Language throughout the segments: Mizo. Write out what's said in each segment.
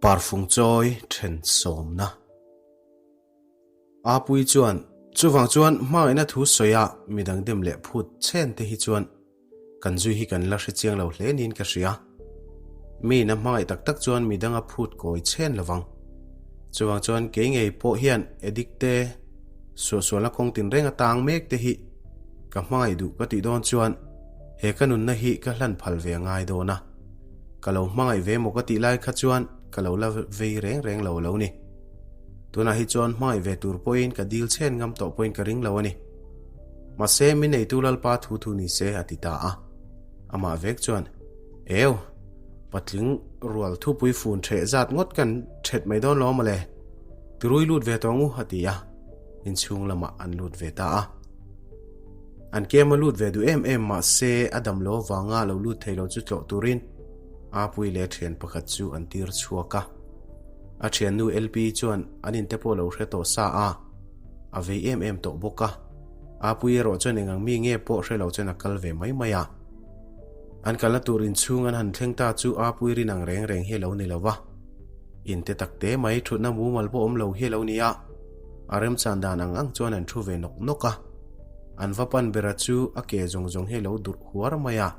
Parfung chawi then sawmna. Apuii chuan, Chuvang chuan hmangaihna thu sawi a midang dem leh phut chen te hi chuan kan zui hi kan la hre chiang lo hle niin ka hria. Miin a hmangaih tak tak chuan midang a phut kawi chen lovang. Chuvang chuan kei ngei pawh hian addict te, suahsualna kawng tinreng a tang mek te hi ka hmangaih duh ka tih dawn chuan he ka nunna hi ka hlan phal ve a ngai dawn a. Ka lo hmangaih ve maw ka tih lai kha chuan ka lo la vei reng reng lo a lo ni. Tunah hi chuan hmangaih ve tur pawhin ka dil chhen ngam tawh pawhin ka ring lo a ni. Mahse, mi neitu Lalpa thu thu ni se a ti ta a. Amah vek chuan, Eu, patling rual thupui fun ṭheh zat ngawt kan ṭhet mai dawn lo mawle. Tirui lut ve tawh ang u, a ti a. Inchhung lamah an lut ve ta a. An kem a lut ve duh em em mahse a dam lo avanga lo lut thei lo chu tlawh turin Apuii leh a thian pakhat chu an tir chhuak a. A thiannu LP chuan an inte pawh lo hre tawh sa a, a vei em em tawh bawk a. Apuii erawh chuan engang mi nge pawh hre lo chuan a kal ve mai mai a. An kalna tur inchhung an han thleng ta chu Apuii rin ang reng reng hi a lo ni lo va. Inte tak te mai thutna mumal pawh awm lo hi a lo ni a. A remchan dan ang ang chuan an thu ve nawk nawk a. An va pan bera chu a ke zawng zawng hi a lo durh huar mai a,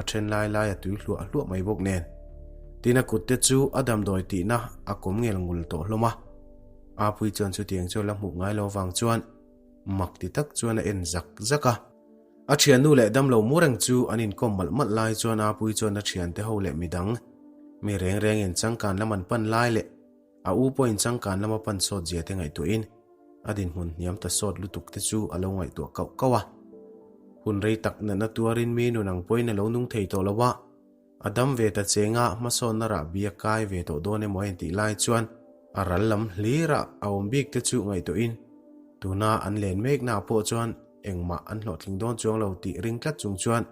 a then lai lai a tui hluah hluah mai bawk nen. Tin a kut te chu a damdawi tihna a kawm ngel ngul tawh hlawm a. Apui chuan chutiang chu a la hmuh ngai lo vang chuan mak ti tak chuan a en zak zak a. A thiannu leh damlo mu reng chu an inkawm malh malh lai chuan Apui chuan a thiante ho leh midang mi reng rengin changkan lam an pan lai leh A u pawhin changkan lama pan sawt zia te ngaihtuahin a dinhmun hniam ta sawt lutuk te chu a lo ngaihtuah kauh kauh a. Hun rei tak natna tuarin mi nun ang pawhin a lo nung thei tawh lo a, a dam ve ta chenga hmasawnna rahbi a kai ve tawh dawn emaw a intih lai chuan a ral lam hlirah a awm bik te chu ngaihtuahin tuna an len meknaah pawh chuan engmah an hlawhtling dawn chuang lo tih ring tlat chung chuan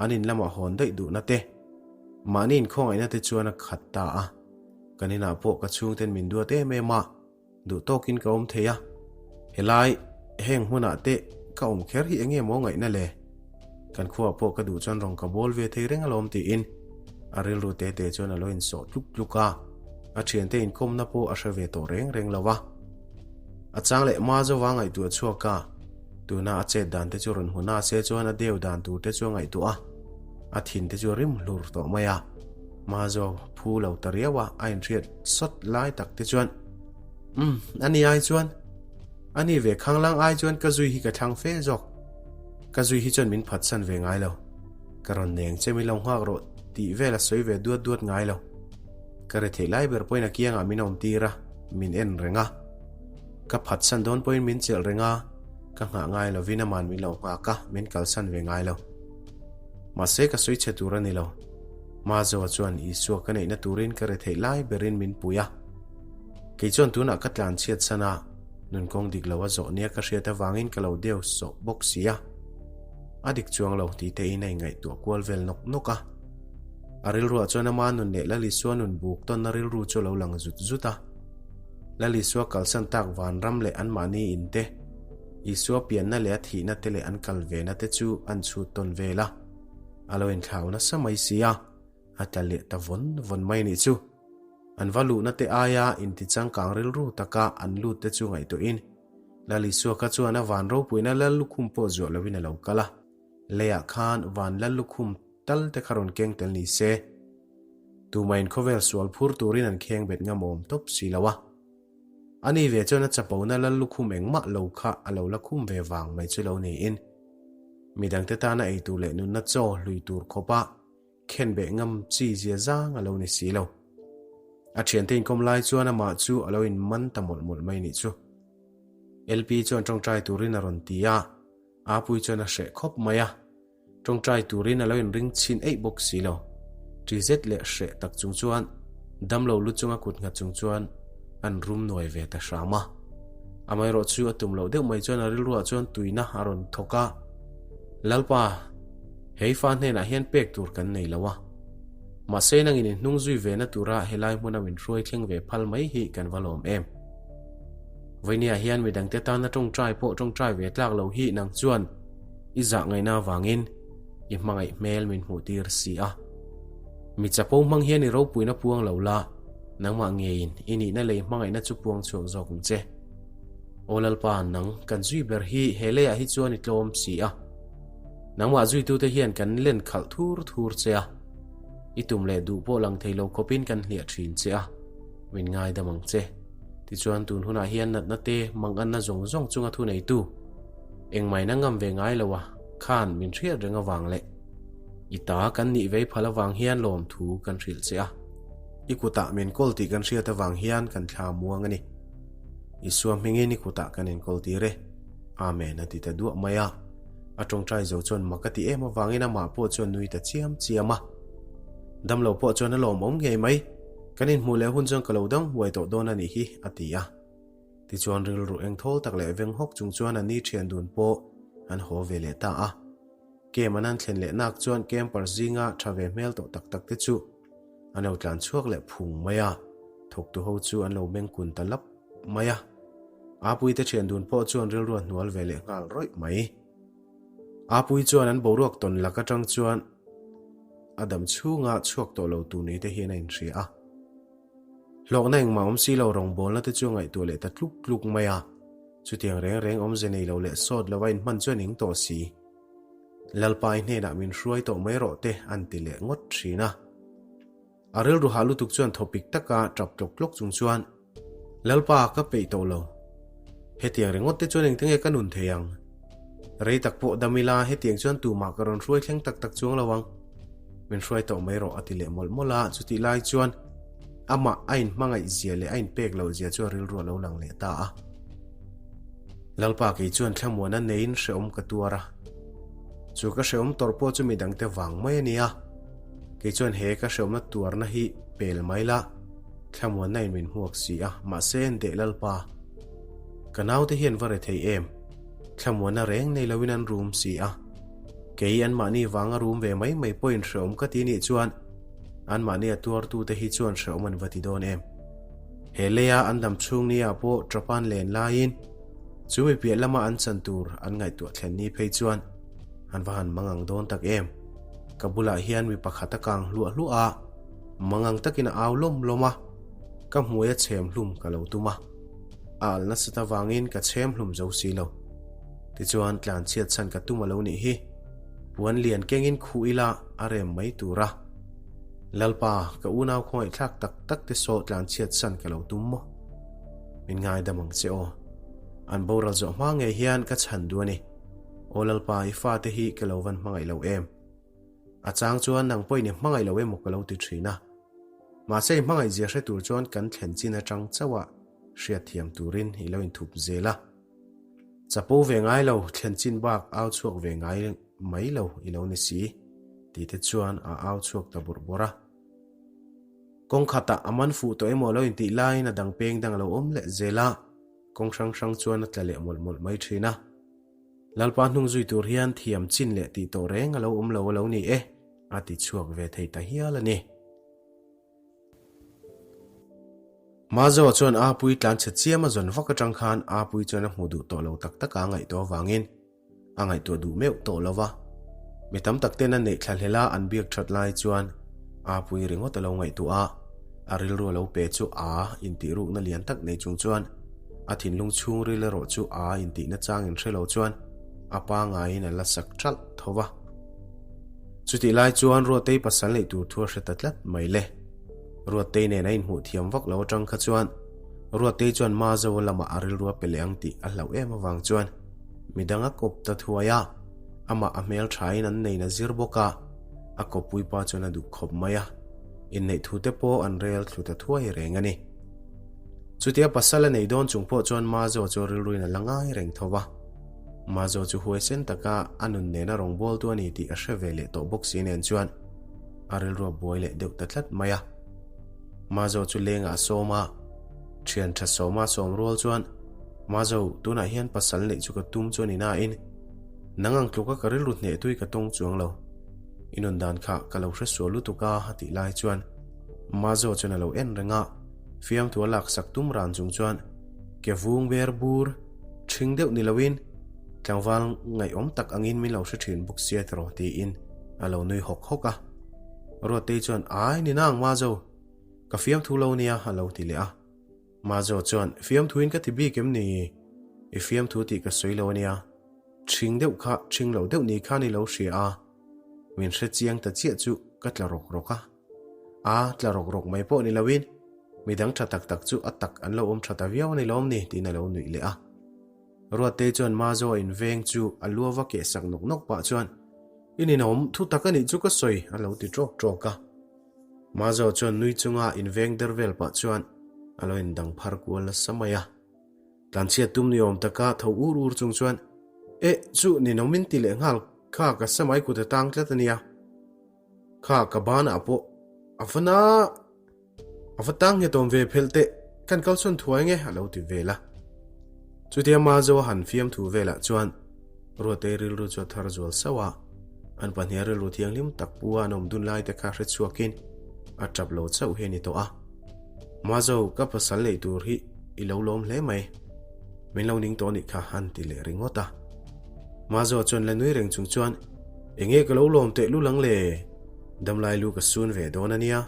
An in lamah hawn daih duhna te, mahni inkhawngaihna te chuan a khat ta a. Kan inah pawh ka chhungten min duat em em a, duh tawkin ka awm thei a. Helai, heng hmunah te ka awm kher hi enge maw ngaihna le? Kan khuaah pawh ka duh chuan rawng ka bawl ve thei reng alawm tiin a rilru te te chuan a lo insawh tluk tluk a. A thiante inkawmna pawh a hre ve tawh reng reng lo a. A chang leh hma zova ngaihtuah chhuak a. Tuna a chet dan te chu rawn hmu na se chuan a deu dan tur te chu a ngaihtuah a, a thin te chu a rim hlur tawh mai a. Mazo phu lo ta riau a, a inhriat sawt lai tak te chuan, Umm, ani ai chuan, ani ve khanglang ai chuan ka zui hi ka thlang fe zawk. Ka zui hi chuan min phatsan ve ngai lo. Ka rawn neng che min lo nghak rawh tih vel a sawi ve duat duat ngai lo. Ka re theih lai ber pawhin a kiangah min awm tir a, min en reng a. Ka phatsan dawn pawhin min chelh reng a, ka nghah ngai lovin aman min lo nghak a, min kalsan ve ngai lo. Mahse ka sawi chhe tur a ni lo. Mazoa chuan Isua ka neihna turin ka re theih lai berin min pui a. Kei chuan tunah ka tlan chhiat san a, nun kawng dik lo a zawh nia ka hriat avangin ka lo deu sawh bawk si a. A dik chuang lo tih te in a inngaihtuah kual vel nawk nawk a. A rilruah chuan ama nun leh Lal Isua nun buk tawnna rilru chu a lo lang zut zut a. Lal Isua kalsan tak vanram leh anmahni in te, Isua pianna leh a thihna te leh an kal vena te chu an chhut tawn vel a, a lo inthlau nasa mai si a, a tla leh ta vawn vawn mai nih chu. An va luhna te aia intichangkang rilru taka an lut te chu ngaihtuahin Lal Isua kha chuan a van ropuina Lal lukhum pawh zuah loin a lo kal a, leiah khan van Lal lukhum tal te kha rawn keng tel ni se. Tumahin khawvel sual phur turin an kheng bet ngam awm tawp si lo a. Ani ve chuan a chapona lal lukhum engmah lo kha a lo la khum ve vang mai chu lo niin midangte tana ei tur leh nunna chaw hlui tur khawpa khen beh ngam chi zia zang a lo ni si lo. A thiante inkawm lai chuan amah chu a lo inman ta mawlh mawlh mai nih chu. LP chuan tawngtai turin a rawn ti a, Apui chuan a hreh khawp mai a. Tawngtai turin a lo inring chhin eih bawk si lo. Ṭi zet leh hreh tak chung chuan damlo lu chunga kut nghat chung chuan an rum nuai ve ta hram a. Amaherawh chu a tum loh deuh mai chuan a rilruah chuan tuina a rawn thawk a, Lalpa, hei fa hnenah hian pek tur kan nei lo a. Mahse nangin in hnung zui ve na tura helai hmuna min hruai thleng ve phal mai hi kan va lawm em. Vawinia hian midangte tana tawngtai pawh tawngtai ve tlak lo hi nang chuan I zah ngaihna avangin i hmangaih hmel min hmuh tir si a. Mi chapo hmang hian i ropuina puang lo la. Nangmah ngeiin i nihna lei hmangaihna chu puang chhuak zawk ang che. Aw Lalpa, nang kan zui ber hi he leiah hi chuan i tlawm si a. Nangmah zuitute hian kan len khalh thur thur che a. I tum leh duh pawh lang thei lo khawpin kan hliah thin che a, min ngaidam ang che. Tichuan tun hunah hian natna te manganna zawng zawng chunga thuneitu engmahina ngam ve ngai lo a, khan min hriat reng avang leh i ta kan nih vei phal avang hian lawmthu kan hrilh che a. I kutah min kawl tih kan hriat avang hian kan thla muang a ni. Isua hmingin i kutah kan inkawl tir e. Amen a ti ta duah mai a. A tawngtai zo chuan mak a ti em avangin amah pawh chuan nui ta chiam chiam a. Damlo pawh chuan a lawmawm ngei mai. Kan inhmuh leh hun chuan ka lo dang huai tawh dawn a nih hi, a ti a. Tichuan rilru engthawl tak leh veng hawk chung chuan a ni thian dun pawh an haw ve leh ta a. Camp an han thlen leh nak chuan camper zinga tha ve hmel tawh tak tak te chu an lo tlan chhuak leh phung mai a, thawktu ho chu an lo meng kun ta lap mai a. Apuii te thian dun pawh chuan rilru a hnual ve leh nghal rawih mai. Apuii chuan an boruak tawn lak atang chuan a dam chhunga chhuak tawh lo tur ni te hian a inhria a. Hlawkna engmah awm si lo rawngbawlna te chu a ngaihtuah leh ta tluk tluk mai a. Chutiang reng reng awmze nei lo leh sawt lo a inhman chuan ing tawh si. Lalpai hnenah min hruai tawh mai rawh te an ti leh ngawt thin a. A rilru hah lutuk chuan thawpik taka tap tlawk tlawk chung chuan, Lalpa ka peih tawh lo. Hetiang ringawt te chuan engtinge ka nun thei ang? Rei tak pawh dam ila hetiang chuan tumah ka rawn hruai thleng tak tak chuang lo ang. Min hruai tawh mai rawh a ti leh mawlh mawlh a, chutih lai chuan amah a inhmangaih zia leh a inpek loh zia chu a rilru a lo lang leh ta a. Lalpa kei chuan thlamuana neiin hrehawm ka tuar a, chu ka hrehawm tawrh pawh chu midangte vang mai a ni a, kei chuan he ka hrehawmna tuarna hi pel mai la, thlamuanna in min hmuak si a, mahse en deh Lalpa, ka naute hian va re thei em, thlamuanna reng nei loin an rum si a, kei anmahni vanga rum ve mai mai pawhin hrehawm ka ti nih chuan anmahni a tuartute hi chuan hrehawm an va ti dawn em. He leia an dam chhung ni ah pawh Trapan len laiin chu mi piah lama an chan tur an ngaihtuah thlen ni phei chuan an va han mangang dawn tak em. Ka bulah hian mi pakhat a kang hluah hluah a, mangang takin a au lawm lawm a, ka hmui a chhem hlum ka lo tum a, a alh nasat avangin ka chhem hlum zo si lo. Tichuan tlanchhiat chhan ka tum a lo nih hi, puan lian kengin khuh ila a rem mai tur a. Lalpa, ka unau khawngaihthlak tak tak te saw tlanchhiat san ka lo tum maw? Min ngaidam ang che aw. An boral zawh hma ngei hian ka chhan duh a ni. Aw Lalpa, i fate hi ka lo van hmangaih lo em? A chang chuan nang pawhin i hmangaih lo emaw ka lo ti thin a. Mahse i hmangaih zia hre tur chuan kan thlen chin atang chauh a hriatthiam turin i lo inthup zel a. Chapo ve ngai lo, thlen chin bak au chhuak ve ngai mai lo i lo ni si, tih te chuan a au chhuak ta bawrh bawrh a. Kawng khatah a man fuh tawh emaw lo intih laiin a dang peng dang a lo awm leh zel a, kawng hrang hrang chuan a tla leh mawlh mawlh mai thin a. Lalpa hnung zui tur hian thiam chin leh tih tawh reng a lo awm lo a lo ni e, a ti chhuak ve thei ta hial a ni. Mazoa chuan Apuii tlanchhe chiam a zawn vak atang khan Apuii chuan a hmu duh tawh lo tak tak a ngaihtuah avangin a ngaihtuah duh meuh tawh lo va. Mi tam tak ten a neih thla hlela an biak that lai chuan Apuii ringawt a lo ngaihtuah a, a rilru a lo pe chu a intih rukna lian tak nei chung chuan a thinlung chhungril erawh chu a intihna chang inhre lo chuan a pa ngaiin a la sak ṭalh tho va. Chutih lai chuan Ruatei pasal neih tur thu a hre ta tlat mai le. Ruatei nen a inhmuh thiam vak lo atang kha chuan Ruatei chuan Mazoa lamah a rilru a pe leh ang tih a hlauh em avang chuan midang a kawp ta thuai a, amah a hmel thain an nein a zir bawk a, a kawppui pa chuan a duh khawp mai a, inneih thu te pawh an rel thlu ta thuai reng a ni. Chutia pasal a nei dawn chung pawh chuan Mazoa chu rilruin a la ngai reng tho va. Mazo chu huaisen taka a nun nena rawngbawltu a ni tih a hre ve leh tawh bawk si nen chuan a rilru a buai leh deuh ta tlat mai a. Mazo chu lengah a sawm a, thian tha sawma a sawm rual chuan, Mazo, tunah hian pasal neih chu ka tum chu a ni nain, nang ang tluka ka rilru hneh tui ka tawng chuang lo. I nun dan kha ka lo hre sual lutuk a, a tih lai chuan Mazo chuan a lo en reng a, fiamthu a laksak tum ran chung chuan ke vung ber bur, Ṭhing deuh ni loin tlangval ngaihawm tak angin min lo hre ṭhin bawk sia tiraw tiin a lo nui hawk hawk a. Ruattei chuan, Ai ni nang Mazo! Ka fiamthu lo nia a lo ti leh a. Mazo chuan, Fiamthuin ka ti bik em ni? I fiamthu tih ka sawi lo a nia. Ṭhing deuh kha ṭhing lo deuh ni khan i lo hria a. Min hre chiang ta chiah chu ka tla rawk rawk a. A, tla rawk rawk mai pawh ni loin midang ṭha tak tak chu a tak an lo awm ṭha ta viau a ni lawm ni tiin a lo nuih leh a. Ruattei chuan Mazo a inveng chu a lu ava keh sak nawk nawk pah chuan, I ninawm, thu tak a nih chu ka sawi a lo ti ṭawk ṭawk a. Mazo chuan nui chunga inveng der vel pah chuan a lo indang phar kual nasa mai a. Tlanchhiat tum ni awm taka tho ur ur chung chuan, Eh, chu ninawm in ti leh nghal kha ka samai kut a tang tlat a nia. Kha ka banah pawh a va na a va tang nghet awm ve phelh teh kan kalsawn thuai nge a lo ti vel a. Chutia Mazo a han fiamthu velah chuan Ruatei rilru chu a thar zual sauh a, an pahniha rilru thianghlim tak pu a an awm dun lai te kha hre chhuakin a tap lo chauh hi a ni tawh a. Mazo, ka pasal neih tur hi i lo lawm hle mai. Min lo ning tawh nih kha an ti leh ringawt a. Mazo chuan la nui reng chung chuan, Enge ka lo lawm teh lul ang le? Damlai lu ka sun ve dawn a nia.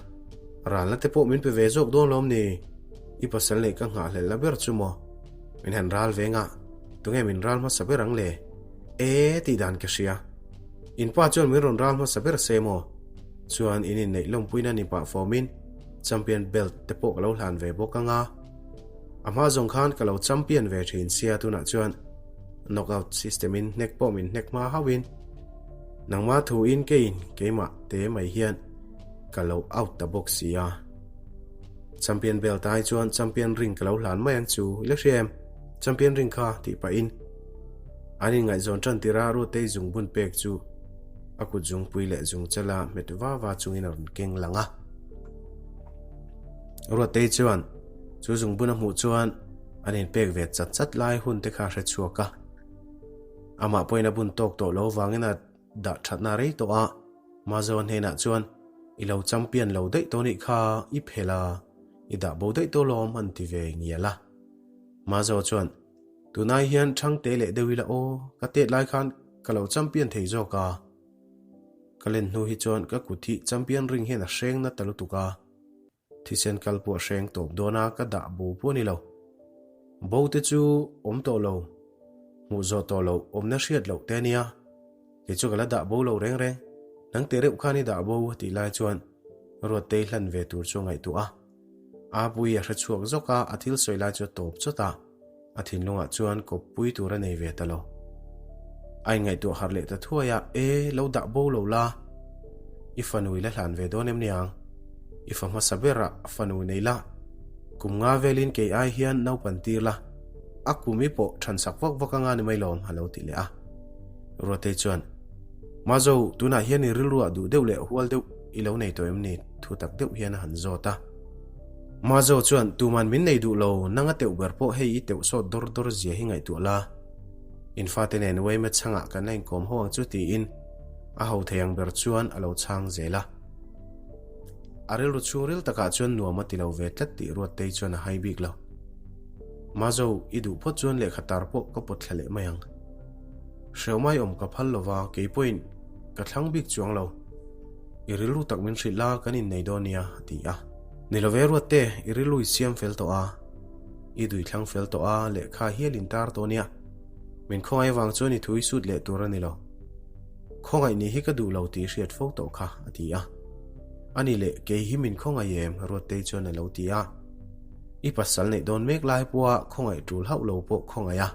Ralna te pawh min pe ve zawk dawn lawm ni? I pasal neih ka nghahhlelh la ber chu maw? Min han ral ve ngah. Tunge min ral hmasa ber ang le? E, tih dan ka hria. In pa chuan min rawn ral hmasa ber se maw? Chuan in inneih lawmpuina ni pah fawmin champion belt te pawh ka lo hlan ve bawk ang a. A hma zawng khan ka lo champion ve thin sia tunah chuan knockout system in hnek pawh min hnek hma hauhin nangma thu in keiin keimah te mai hian ka lo out ta bawk si a. Champion belt ai chuan champion ring ka lo hlan mai ang chu i la hria em? Champion ring kha tih pahin an inngaihzawn tan tirh a Ruatei zungbun pek chu a kut zungpui leh zungchala hmet va va chungin a rawn keng lang a. Ruatei chuan chu zungbun a hmuh chuan an inpek ve chat chat lai hun te kha a hre chhuak a. Amah pawhin a bun tawk tawh lo vangin a dah thatna rei tawh a, Mazawa hnenah chuan i lo champion lo daih tawh nih kha i phelh a, i dah bo daih tawh lawm an ti ve ngial a. Mazawa chuan Tunai hian Thangte leh deuh ila aw, ka tet lai khan ka lo champion thei zawk a. Ka len hnu hi chuan ka kut hi champion ring hian a hreng na ta lutuk a. Thisen kal pawh a hreng tawp dawn a, ka dah bo pawh a ni lo. Bo te chu awm tawh lo, hmuh zawh tawh loh, awmna hriat loh te a nia. Kei chu ka la dah bo lo reng reng. Nang teh reuh khan i dah bo a tih lai chuan Ruattei hlan ve tur chu a ngaihtuah a. Apui a hre chhuak zawk a, a thil sawi lai chu a tawp chawt a. A thinlungah chuan kawppui tur a nei ve ta lo. A inngaihtuah harh leh ta thuai a, E, lo dah bo lo la. I fanu i la hlan ve dawn em niang? I fa hmasa berah fanu nei la. Kum nga velin kei ai hian naupan tir la. A kum i pawh thansak vak vak anga ni mai lawm, a lo ti leh a. Ruatei chuan, Mazo, tunah hian i rilruah duh deuh leh hual deuh i lo nei tawh em ni? Thu tak deuh hian a han zawt a. Mazo chuan, Tuman min nei duh lo, nang a teuh ber pawh hei i teuh sawt dawr dawr zia hi ngaihtuah la. In fate nen uaima chhangah kan la inkawm ho ang chu tiin a ho thei ang ber chuan a lo chhang zel a. A rilru chhungril takah chuan nuam a ti lo ve tlat tih Ruattei chuan a hai bik lo. Mazo, i duh phawt chuan lehkha tar pawh ka pawt thla leh mai ang. Hreuhmai awm ka phal lova, kei pawhin ka thlang bik chuang lo. I rilru tak min hrilh la, kan innei dawn nia, a ti a. Ni lo ve Ruatte, i rilru i siam fel tawh a, i dui thlang fel tawh a, lehkha hial in tar tawh nia. Min khawngaih avang chuan i thu i sut leh tur a ni lo. Khawngaih nih hi ka duh lo tih i hriat fo tawh kha, a ti a. A ni leh, kei hi min khawngaih em? Ruattei chuan a lo ti a. I pasal neih dawn mek lai pawha khawngaih tul hauh lo pawh khawngaih a.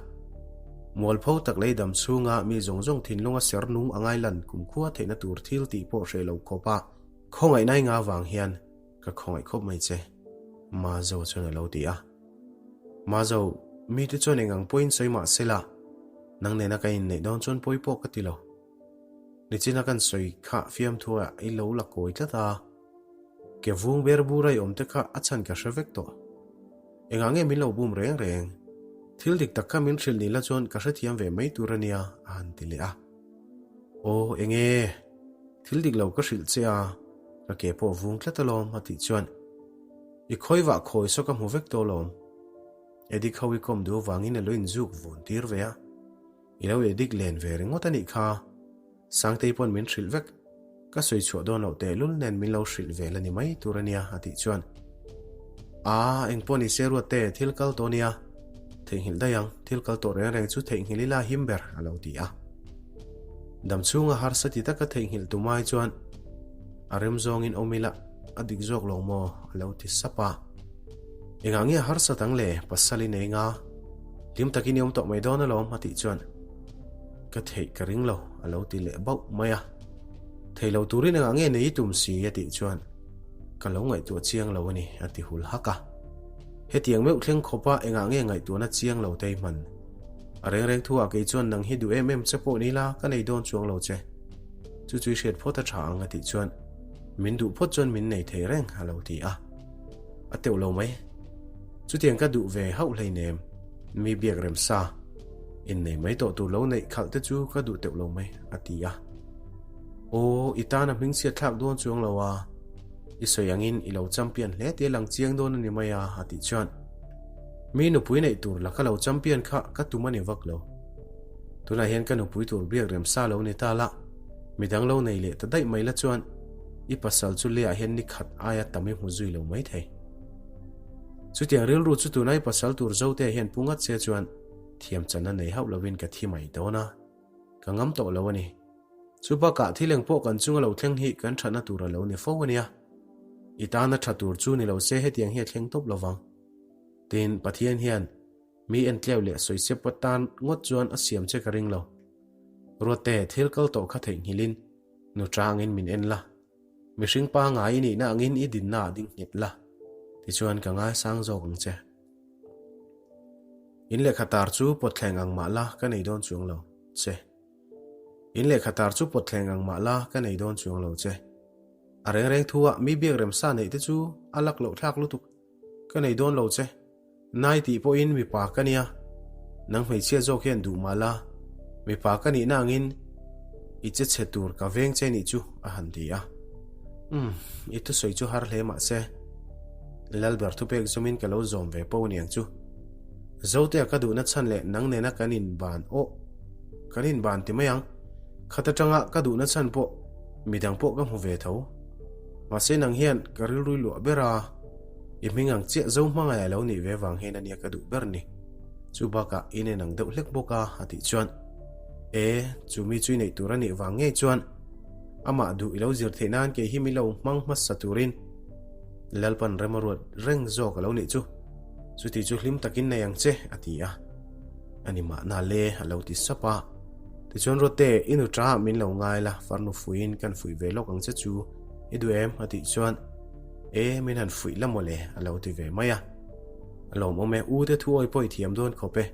Mualpho tak lei dam chhunga mi zawng zawng thinlunga ser nung a ngai lan kumkhua theihna tur thil tih pawh hreh lo khawp a, khawngaihna i ngah vang hian ka khawngaih khawp mai che, Mazo chuan a lo ti a. Mazo, mite chuan eng ang pawhin sawi mah se la, nang nena ka inneih dawn chuan pawi pawh ka ti lo. Nichina kan sawi kha fiamthu ah i lo la kawi tlat a, ke vung ber bura i awm te kha a chhan ka hre vek tawh. Engah nge min lo bum reng reng? Thil dik tak kha min hrilh ni la chuan ka hrethiam ve mai tur a nia, a han ti leh a. Aw, enge? Thil dik lo ka hrilh che a, ka ke pawh vung tlat alawm, a tih chuan i khawivah khawi saw ka hmu vek tawh alawm. Edik ho i kawm duh avangin a lo inzuk vun tir ve a. I lo edik len ve ringawt a nih kha. Sangtei pawn min hrilh vek. Ka sawi chhuah dawn loh tehlul nen min lo hrilh vel a ni mai tur a nia, a tih chuan. A, engpawh ni se ruat te, thil kal tawh nia. Theihnghilh daih ang, thil kal tawh reng reng chu theihnghilh ila him ber, a lo ti a. Dam chhunga harsa ti taka theihnghilh tum ai chuan a rem zawngin awm ila a dik zawk lo maw? a lo ti sap a. Engah nge harsa dang le, pasal i nei nga, hlim takin i awm tawh mai dawn alawm, a tih chuan ka theih ka ring lo, a lo ti leh bauh mai a. Thei lo turin engah nge nei i tum si? a tih chuan ka lo ngaihtuah chiang lo a ni, a ti hul hak a. Hetiang meuh thleng khawpa engah nge ngaihtuahna chiang lo te i hman? A reng reng thu ah kei chuan nang hi duh em em che pawh ni la, ka nei dawn chuang lo che. Chu chu i hriat phawt a tha ang a tih chuan min duh phawt chuan min nei thei reng a lo ti a. A teuh lo mai. Chutiang ka duh ve hauh hleinem, mi biak rem sa. Innei mai tawh tur lo neih khalh te chu ka duh teuh lo mai a ti a. Aw, i tan a hmingchhiat thlak dawn chuang lo a, i sawi angin i lo champion hle tih a lang chiang dawn a ni mai a a tih chuan. Mi nupui neih tur la ka lo champion kha ka tum a ni vak lo. Tunah hian ka nupui tur biak rem sa lo ni ta la, midang lo nei leh ta daih mai la chuan i pasal chu leiah hian ni khat aia tam i hmu zui lo mai thei. Chutiang rilru chu tuna i pasal tur Zotea hian pu ngat se chuan thiam channa nei hauh lovin ka thi mai dawn a, ka ngam tawh lo a ni. Chu bakah thil eng pawh kan chunga lo thleng hi kan thatna tur a lo ni fo a nia. I tana tha tur chu ni lo se hetiang hi a thleng tawp lovang. Tin, Pathian hian mi entleu leh sawisep atan ngawt chuan a siam che ka ring lo. Ruatte, thil kal tawh kha theihnghilhin nu tangin min en la. Mihring pangngai i nihna angin i dinna ah ding nghet la, tichuan ka ngaisang zawk ang che. In lehkha tar chu pawtthleng ang mah la ka nei dawn chuang lo che. In lehkha tar chu pawtthleng ang mah la ka nei dawn chuang lo che. A reng reng thu ah mi biak remsa neih te chu a lak loh thlak lutuk. Ka nei dawn lo che. Nai tih pawhin mipa ka nia. Nang hmeichhia zawk hian duh mah la, mipa ka nihna angin i che chhe tur ka veng che nih chu a han ti a. Umm, i thusawi chu har hle mah se, Lalber thupek zawmin ka lo zawm ve pawh aniang chu. Zotea ka duhna chhan leh nang nena kan inban aw, kan inban ti mai ang. Khat atanga ka duhna chhan pawh midang pawh ka hmu ve tho. Mahse nang hian ka rilrui luah ber a, i hming ang chiah zo hmangaih a lo nih ve vang hian ania ka duh ber ni. Chu bakah i nen ang deuh hlek bawk a, a tih chuan, E, chu mi chu i neih tur a nih vang ngei chuan amah duh i lo zir theih nan kei hi mi lo hmang hmasa turin Lalpan rem a ruat reng zawk a lo nih chu. Chuti chu hlim takin nei ang che, a ti a. A ni mahna le, a lo ti sap a. Tichuan Ruatte, i nu ṭah min lo ngai la, farnu fuiin kan fuih ve lawk ang che chu, i duh em? a tih chuan, E, min han fuih la mawle, a lo ti ve mai a. A lawmawm e, u te thu awi pawh i thiam dawn khawp e.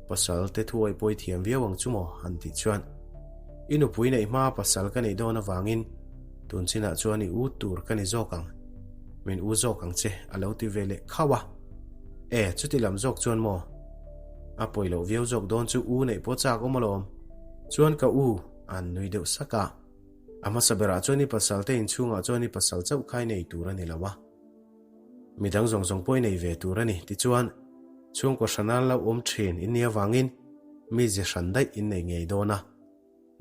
Pasal te thu awi pawh i thiam viau ang chu maw? an tih chuan, I nupui neih hma pasal ka neih dawn avangin tun chinah chuan i u tur ka ni zawk ang, min u zawk ang che, a lo ti ve leh khauh a. E, chuti lam zawk chuan maw? A pawi loh viau zawk dawn chu u neih pawh chak awm alawm. Chuan ka u an nui deuh sak a. A hmasa berah chuan i pasal te inchhungah chuan i pasal chauh kha i nei tur a ni lo a. Midang zawng zawng pawh i nei ve tur a ni. Tichuan, chhungkaw hrana lo awm thin in nih avangin mi ze hran daih in nei ngei dawn a.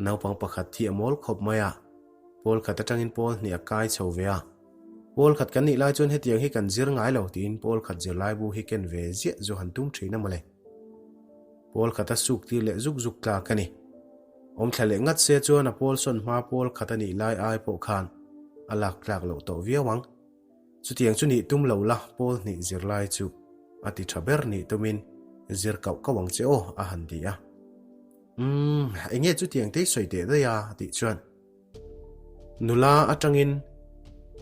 Naupang pakhat thi a mawl khawp mai a, pawl khat atangin pawl hnih a kai chho ve a. Pawl khat kan nih lai chuan hetiang hi kan zir ngai lo tiin pawl khat zirlaibu hi ken ve ziah zu han tum thin a mawle. Pawl khat a suk tir leh zuk zuk tlak a ni. Awm thla leh ngat se chuan a pawl sawn hma pawl khat a nih lai ai pawh khan a lak tlak loh tawh viau ang. Chutiang chu nih tum lo la pawl hnih zirlai chu a ti tha ber nih tumin zir kauh kauh ang che aw a han ti a. Umm, enge chutiang te i sawi teh daih a a tih chuan nula atangin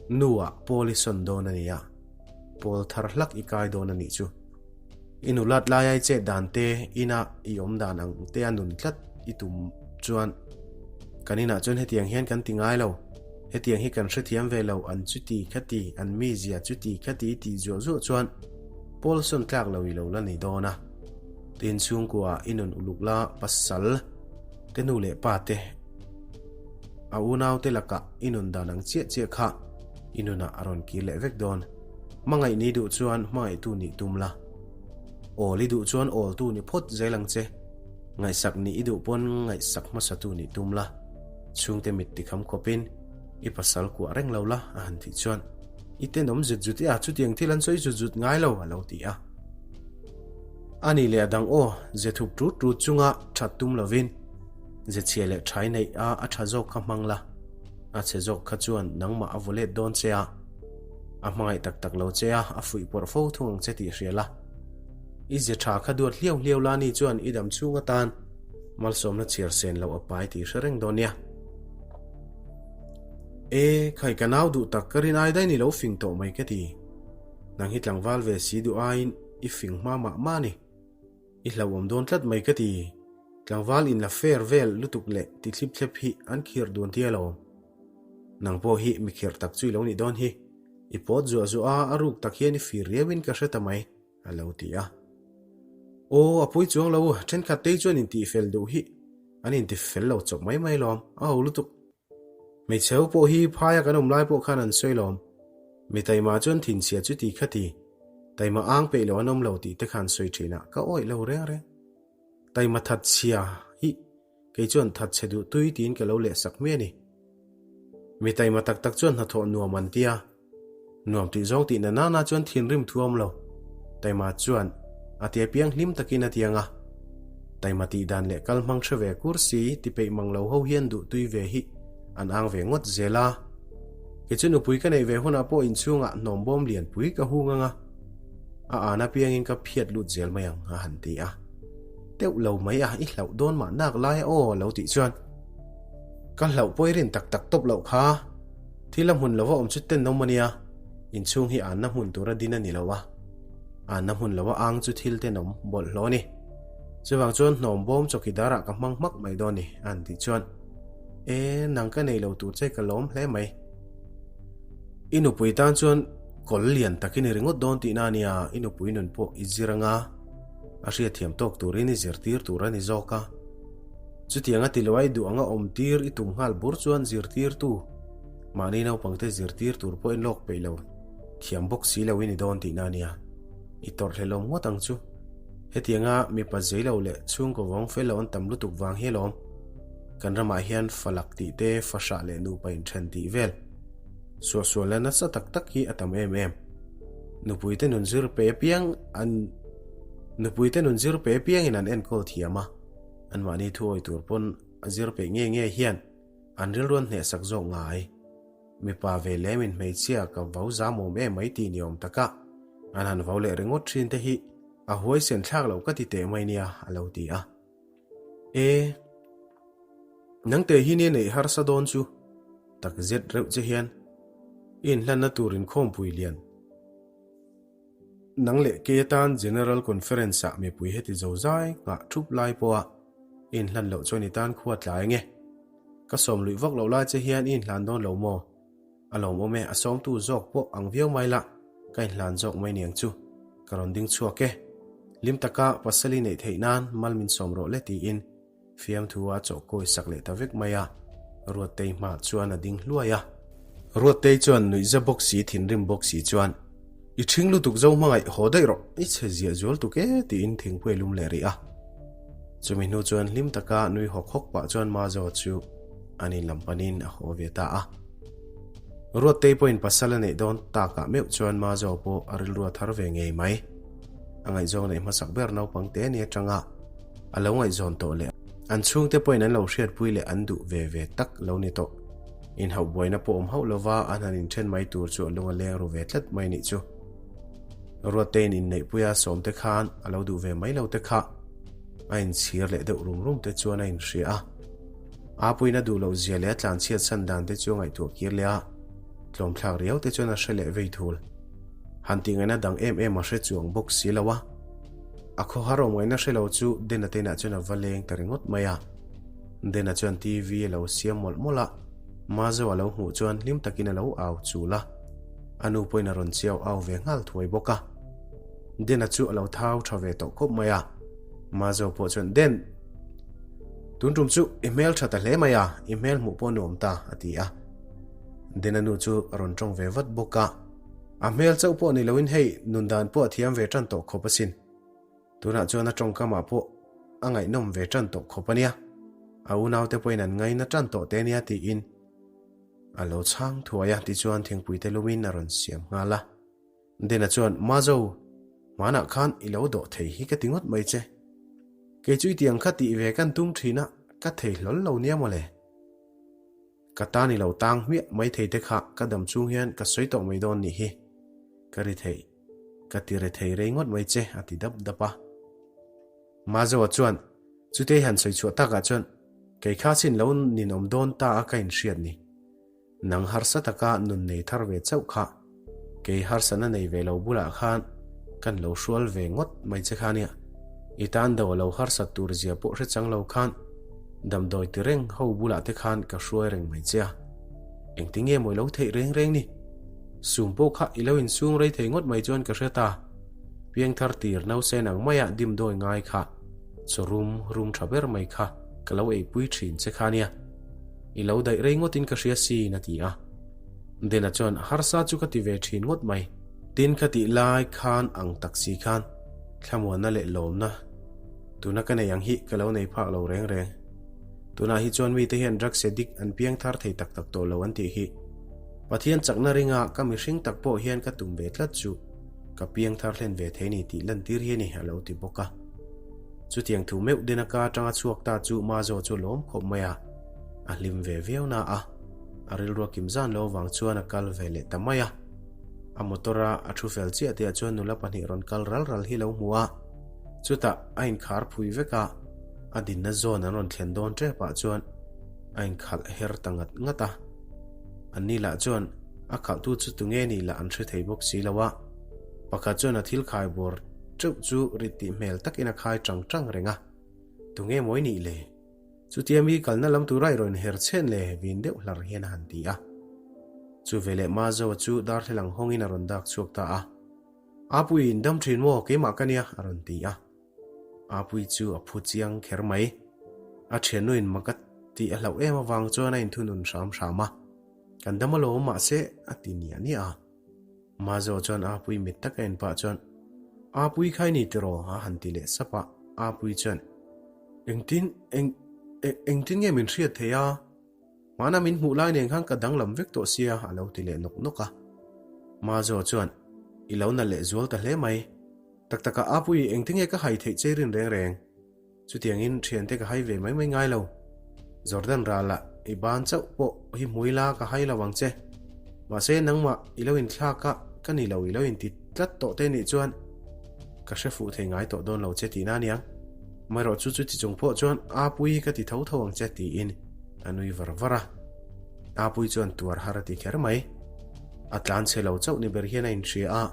nu ah pawl i sawn dawn a ni a, pawl thar hlak i kai dawn a nih chu. I nulat laia i chet dan te, ina i awm dan ang te a nun tlat i tum chuan kan inah chuan hetiang hian kan ti ngai lo, hetiang hi kan hrethiam ve lo, an chuti khati, an mizia chuti khati i tih zuah zuah chuan pawl sawn tlak lo i lo la ni dawn a. Tin chhungkua i nun uluk la pasal te nu leh pa te a unau te lakah i nun dan ang chiah chiah kha i nunah a rawn kir leh vek dawn. Hmangaih ni duh chuan hmangaihtu nih tum la. Awl i duh chuan awltu ni phawt zel ang che. Ngaihsak nih i duh pawn ngaihsak hmasatu nih tum la. Chhungte mit tikham khawpin i pasal kuah reng lo la a han tih chuan. I tenawm zut zut e a, chutiang thil an sawi zut zut ngai lo, a lo ti a. A nih leh a dang aw, ze thup tut tut chunga that tum lovin ze chhia leh thai neih a a tha zawk kha hmang la, a chhe zawk kha chuan nangmah a vaw let dawn che a, a hmangaih tak tak lo che a, a fuih pawrh fo thung ang che tih hria la. I ze tha kha duat hliau hliau la ni chuan i dam chhung atan malsawmna chhiar sen loh a pai tih hre reng dawn nia. E, khai ka nau duh tak ka rin ai daih ni lo fing tawh mai ka ti. Nang hi tlangval ve si duh aiin i fing hma mah mah a ni. I hlauhawm dawn tlat mai ka ti. Tlangval in la fair vel lutuk leh ti thlip thlep hi an khirh dun tia lo. Nang pawh hi mi khirh tak chu i lo nih dawn hi. I pawt zuah zuah a, a ruk tak hian i fir riauin ka hre ta mai, a lo ti a. Aw, a pui chuang lo, thenkhat tei chuan intihfel duh hi an intifel lo chawp mai mai lawm, a ho lutuk. Hmeichhe ho pawh hi phaia kan awm lai pawh khan an sawi lawm. Mi taima chuan thinchhia chu ti kha ti, taima ang peih lo an awm lo tih te kha an sawi thin a, ka awih lo reng reng. Taima thatchhia hi kei chuan thatchhe duh tui tiin ka lo leh sak mai a ni. Mi taima tak tak chuan hnathawh nuam an tia. Nuam tih zawng tih na nana chuan thinrim thu a awm lo. Taima chuan a tia piang hlim takin a tiang a. Taima tih dan leh kal hmang hre ve kur si ti peih mang lo ho hian duh tui ve hi an ang ve ngawt zel a. Kei chu nupui ka neih ve hunah pawh inchhungah hnawm bawm lian pui ka hung ang a. A an apiangin ka phiat lut zel mai ang a han ti a. Teuh lo mai a, i hlauh dawn mah nak lai a aw lo tih chuan ka hlauh pawh i rin tak tak tawp loh kha. Thil a hmun lova awm chu tenawm a nia, inchhung hi anna hmun tura din a ni lo a, anna hmun lova ang chu thil tenawm bawlhhlawh a ni. Chuvang chuan hnawm bawm chawkidarah ka hmang hmak mai dawn ni a han tih chuan, E, nang ka nei lo tur che ka lawm hle mai. I nupui tan chuan kawl lian tak i ni ringawt dawn tihna a nia, i nupui nun pawh i zir anga a hriatthiam tawk turin i zirtir tur a ni zawk a. Chutianga ti lo ai duh anga awm tir i tum nghal bur chuan zirtirtu mahni naupangte zirtir tur pawhin lawk peih lo thiam bawk si lo i ni dawn tihna a nia. I tawrh hlelawm ngawt ang chu. Hetianga mipa zei lo leh chhungkaw vawng fel lo an tam lutuk vang hi alawm. Kan ramah hian falak tih te, fahrah leh nupa inthen tih vel suahsualna nasa tak tak hi a tam em em. Nupuite nun zir pe apiang an Nupuite nun zir pe apiangin an enkawl thiam a. Anmahni thuawi tur pawn a zir peih nge nge hian an rilru an hnehsak zawk ngai. Mipa ve lemin hmeichhia ka vau zamawm em mai tih ni awm taka an han vau leh ringawt thin te hi a huaisen thlak loh ka ti teh mai nia a lo ti a. E, nangte hi nia neih harsa dawn chu tak zet reuh che hian i inhlanna tur inkhawmpui lian. Nang leh kei atan General Conference-ah mipui heti zo zai nghah thup lai pawha i inhlan loh chuan i tan khua tlai ange. Ka sawm luih vak loh lai che hian i inhlan dawn lo maw? A lawmawm e, a sawmtu zawk pawh ang viau mai lah, ka inhlan zawk mai niang chu. Ka rawn ding chhuak e. Hlim taka pasal i neih theih nan mal min sawm rawh le tiin Fiamthu a chawhkawi sak leh ta vek mai a, Ruattei hmaah chuan a ding hluai a. Ruattei chuan nuihza bawk si thinrim bawk si chuan, I ṭhing lutuk zo hmangaih haw daih rawh, i chhe ziah zual tuk e tiin thingpui a lum leh rih a. Chumi hnu chuan hlim taka nui hawk hawk pah chuan Mazaw chu an in lam panin a haw ve ta a. Ruattei pawhin pasal a neih dawn takah meuh chuan Mazaw pawh a rilru a thar ve ngei mai. A ngaihzawng neih hmasak ber naupang te ni atanga a lo ngaihzawn tawh leh an chhungte pawhin an lo hriatpui leh an duh ve ve tak lo ni tawh. Inhauh buaina pawh awm hauh lova an han inthen mai tur chu a lung a leng ru ve tlat mai nih chu. Ruatteiin inneihpuia sawmte khan a lo duh ve mai lo te kha a inchhir leh deuh rum rum te chuan a inhria a. Apuiin a duh loh zia leh a tlanchhiat san dan te chu a ngaihtuah kir leh a, tlawmthlak riau te chuan a hre leh vei thul. Han tih ngaihna dang em em a hre chuang bawk si lo a. A khawhar awm ngaihna hre lo chu Dena te inah chuan a va leng ta ringawt mai a. Dena chuan TV a lo siam mawlh mawlh a, Mazo a lo hmuh chuan hlim takin a lo au chul a. A nu pawhin a rawn chiau au ve nghal thuai bawk a. Dena chu a lo thau tha ve tawh khawp mai a. Mazo pawh chuan, Den! Tun tum chu i hmel tha ta hle mai a, i hmel hmuh pawh nuam ta, a ti a. Dena nu chu a rawn tawng ve vat bawk a. A hmel chauh pawh ni loin hei nun dan pawh a thiam ve tan tawh khawp asin. Tunah chuan a tawngkamah pawh a ngaihnawm ve tan tawh khawp a nia. A unaute pawhin an ngaina tan tawh te nia tiin. A lo chhang thuai a, tichuan thingpui te lumin a rawn siam nghal a. Dena chuan, Mazo, hmanah khan i lo dawh thei hi ka ti ngawt mai che. Kei chu i tiang kha tih ve kan tum thin a, ka thei hlawl lo nia mawle. Ka tan i lo tang hmiah mai thei te kha ka dam chung hian ka sawi tawh mai dawn nih hi. Ka ri thei, ka ti re thei rei ngawt mai che, a ti dap dap a. Mazoa chuan, Chutei han sawi chhuah takah chuan kei kha chin lo ninawm dawn ta a ka inhriat ni. Nang harsa taka nun nei thar ve chauh kha, kei harsatna nei ve lo bulah khan kan lo hrual ve ngawt mai che kha nia. I tan do a lo harsat tur zia pawh hre chang lo khan damdawi ti reng ho bulah te khan ka hruai reng mai che a. Engtinge maw i lo theih reng reng ni? Sum pawh kha i lo insung rei thei ngawt mai chuan ka hre ta. Piangthar tir nausen ang maia dimdawi ngai kha chaw rum rum tha ber mai kha ka lo eipui thin che kha nia. I lo daih rei ngawtin ka hria sin a ti a. Dena chuan harsa chu ka ti ve thin ngawt mai. Tin ka tih lai khan ang tak si khan thlamuanna leh lawmna tuna ka nei ang hi ka lo nei phak lo reng reng. Tunah hi chuan mite hian drugs addict an piangthar thei tak tak tawh lo an tih hi Pathian chakna ringa ka mihring tak pawh hian ka tum ve tlat chu ka piangthar hlen ve thei ni tih lantir hi a ni a lo ti bawk a. Chutiang thu meuh dena ka atanga chhuak ta chu Mazo chu lawm khawp mai a, a hlim ve viau na a, a rilrua kim zan lo avang chuan a kal ve leh ta mai a. A motor a a thu fel chiah tihah chuan nula pahnih rawn kal ral ral hi lo hmu a, chutah a inkhar phui vek a, a dinna zawn an rawn thlen dawn tep ah chuan a inkhalh her ta ngat ngat a. Anni lah chuan a khalhtu chu tunge nih lah an hre thei bawk si lo a, pakhat chuan a thil khai bawr teuh chu rit tih hmel takin a khai tang tang reng a, Tunge mawi nih le? Chutia mi kalna lam tura i rawn her chhen le vin deuh hlar hian a han ti a. Chu veleh Mazoa chu darthlalang hawngin a rawn dak chhuak ta a, Apui in dam thin maw keimah ka nia a rawn ti a. Apui chu a phu chiang kher mai. A thiannuin mak a tih a hlauh em avang chuan a inthunun hram hram a, Kan dam alawm mahse a ti niah niah a. Mazo chuan Apui mit taka en pah chuan, Apui kha i ni tiraw? a han ti leh sap a. Apui chuan, Engtin, eng, engtin nge min hriat thei a? Hmana min hmuh lai nen khan ka danglam vek tawh sia, a lo ti leh nawk nawk a. Mazo chuan, I lo na leh zual ta hle mai. Tak takah Apui, engtin nge ka hai theih che rin reng reng? Chutiangin thiante ka hai ve mai mai ngai lo. Jordan ralah i ban chauh pawh hi hmui la ka hai lo ang che. Mahse nangmah i lo inthlak a, ka ni lo i lo inti tlat tawh te nih chuan ka hre fuh thei ngai tawh dawn lo che tihna aniang. Amaherawh chu chuti chung pawh chuan Apui hi ka ti tho tho ang che tiin a nui var var a. Apui chuan tuar har a ti kher mai. A tlan chhe lo chauh ni ber hian a inhria a,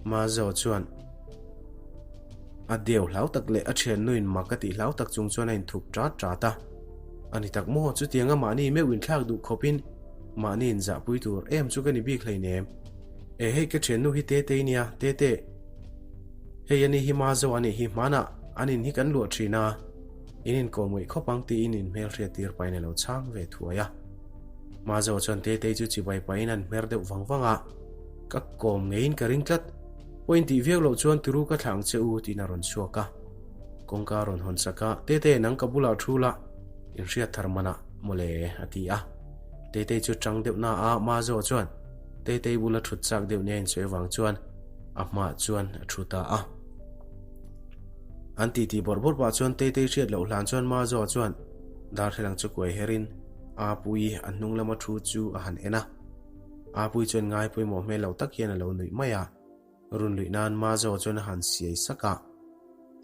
Mazo chuan. A deu hlau tak leh a thiannuin mak a tih hlau tak chung chuan a inthup ṭat ṭat a. A ni tak maw, chutianga mahni meuh inthlak duh khawpin mahni inzahpui tur em chu ka ni bik hleinem. E hei ka thiannu hi Tetei nia, Tete. Hei ani hi Mazo a nih hi hmanah an in hi kan luah ṭhin a, in inkawm ngaih khawp ang tiin in hmelhriat tir pahin a lo chhang ve thuai a. Mazo chuan Tetei chu chibai pahin an hmer deuh vang vang a, ka kawm ngeiin ka ring tlat. Pawh intih viau loh chuan tiru ka thlah ang che u tiin a rawn chhuak a. Kawngka a rawn hawn sak a, Tete nang ka bulah thu la, inhriat thar manah mawle a ti a. Tetei chu tang deuh na a, Mazo chuan Tetei bula thut chak deuh nia insawi avang chuan a hmaah chuan a thu ta a. An titi bawrh bawrh pah chuan Tetei hriat loh hlan chuan Mazo chuan darthlalang chu kuai herin Apuii a hnung lama thu chu a han en a. Apui chuan ngai pawimawh hmel lo tak hian a lo nuih mai a, run luih nan Mazo chuan a han siai sak a.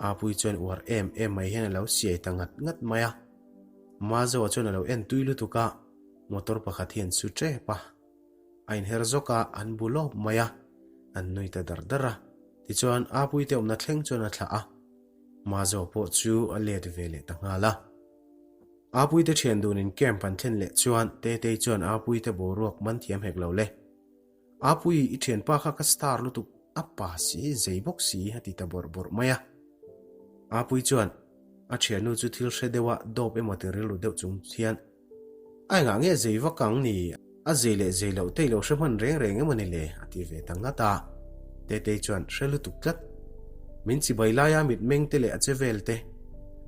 Apui chuan uar em em mai hian a lo siai ta ngat ngat mai a. Mazo chuan a lo en tui lutuk a, motor pakhat hi an su tep a. A inher zawk a, an bu lawp mai a, an nui ta dar dar a. Tichuan Apui te awmna thleng chuan a thlah a, Mazo pawh chu a let ve leh ta nghal a. Apuite thian dunin camp an thlen leh chuan Tetei chuan Apuite boruak man thiam hek lo le. Apui, i thianpa kha ka star lutuk, a pa si, zei bawk si a ti ta bawrh bawrh mai a. Apui chuan a thiannu chu thil hre deuha dawp emaw ti rilru deuh chung hian, A engah nge zei vak ang ni? A zei leh zei loh te i lo hre hman reng reng emaw ni le? a ti ve ta ngat a. Tetei chuan hre lutuk tlat. Min chibai laia mitmeng te leh a che vel te,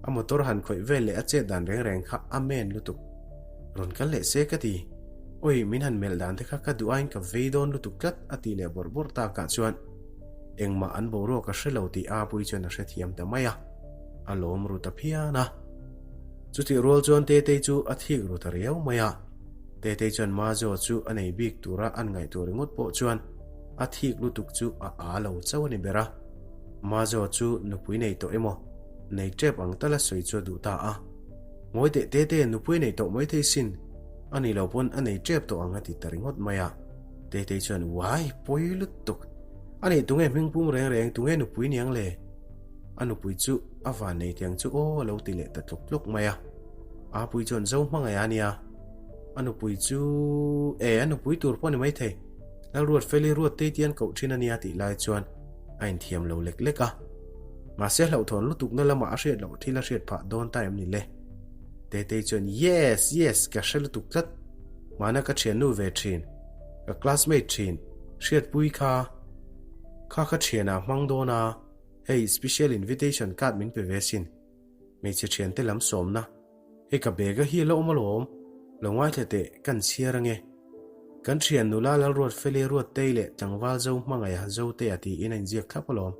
a motor han khawih vel leh a chet dan reng reng kha a men lutuk. Rawn kal leh se ka ti. Awi, min han melh dan te kha ka duh aiin ka vei dawn lutuk tlat a tih leh bawrh bawrh takah chuan engmah an boruak a hre lo tih Apuii chuan a hrethiam ta mai a, a lawm ru ta phian a. Chutih rual chuan Tetei chu a thik ru ta riau mai a, Tetei chuan Mazo chu a nei bik tura an ngaihtuah ringawt pawh chuan a thik lutuk chu a aa lo chauh a ni ber a. Mazo chu nupui nei tawh emaw, nei tep ang tala sawi chu a duh ta a. Ngawi teh Tete, nupui nei tawh maithei sin, a ni lo pawn a nei tep tawh ang a ti ta ringawt mai a. Tetei chuan, Uai, pawi lutuk. A nih tunge hmingpum reng reng, tunge nupui niang le? A nupui chu a van nei tiang chu aw a lo ti leh ta tluk tluk mai a. Apui chuan zo hmangaih a nia. A nupui chu e a nupui tur pawh a ni maithei. Lalruat Feli ruat tei tian koh thin a nia tih lai chuan a inthiam lo lek lek a. Mahse hlauhthawn lutukna lamah a hriat loh thil a hriat phah dawn ta em ni le? Tetei chuan yes yes ka hre lutuk tlat. Mahna ka thiannu ve thin, ka classmate thin, hriatpui kha kha ka thianah hmang dawn a. Hei special invitation card min pe ve sin. Hmeichhe thiante lam sawmna. Hei ka bag a hi a la awm alawm. Lo ngaithla teh kan chhiar ange. Kan thian nula Lalruat Feli Ruattei leh tlangval Zo Hmangaiha Zotea tiin a inziak thlap alawm.